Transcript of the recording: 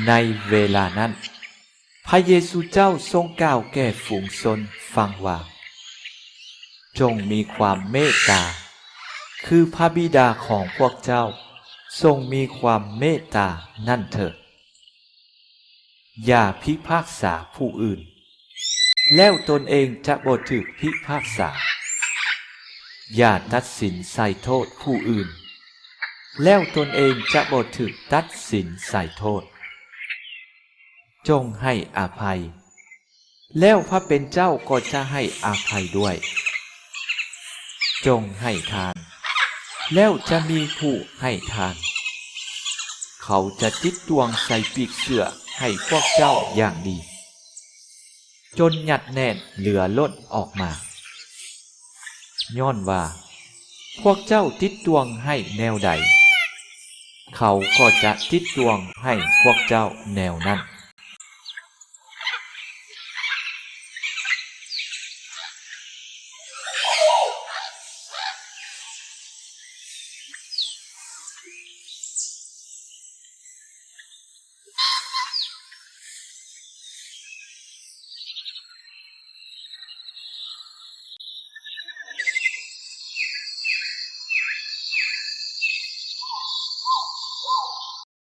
ໃນເວລານັ້ນ ພະເຢຊູເຈົ້າຊົງກ່າວແກ່ຝູງຊົນຟັງວ່າ, ຈົ່ງມີຄວາມເມດຕາ ຄືພະບິດາຂອງພວກເຈົ້າຊົງມີຄວາມເມດຕານັ້ນເທີ້. ຢ່າພິພາກສາຜູ້ອື່ນ ແລ້ວຕົນເອງຈະບໍ່ຖືກພິພາກສາ. ຢ່າຕັດສິນໃສ່ໂທດຜູ້ອື່ນ ແລ້ວຕົນເອງຈະບໍ່ຖືກຕັດສິນໃສ່ໂທດ. ຈົ່ງໃຫ້ອະໄພ ແລ້ວພະເປັນເຈົ້າກໍຈະໃຫ້ອະໄພດ້ວຍ. ຈົ່ງໃຫ້ທານ ແລ້ວຈະມີຜູ້ໃຫ້ທານ. ເຂົາຈະຕິດຕວງໃສ່ປີກເສື້ອໃຫ້ພວກເຈົ້າຢ່າງດີ ຈົນຍັດແໜ້ນເຫຼືອລົ້ນອອກມາ. ຍ້ອນວ່າພວກເຈົ້າຕິດຕວງໃຫ້ແນວໃດ ເຂົາກໍຈະຕິດຕວງໃຫ້ພວກເຈົ້າແນວນັ້ນ.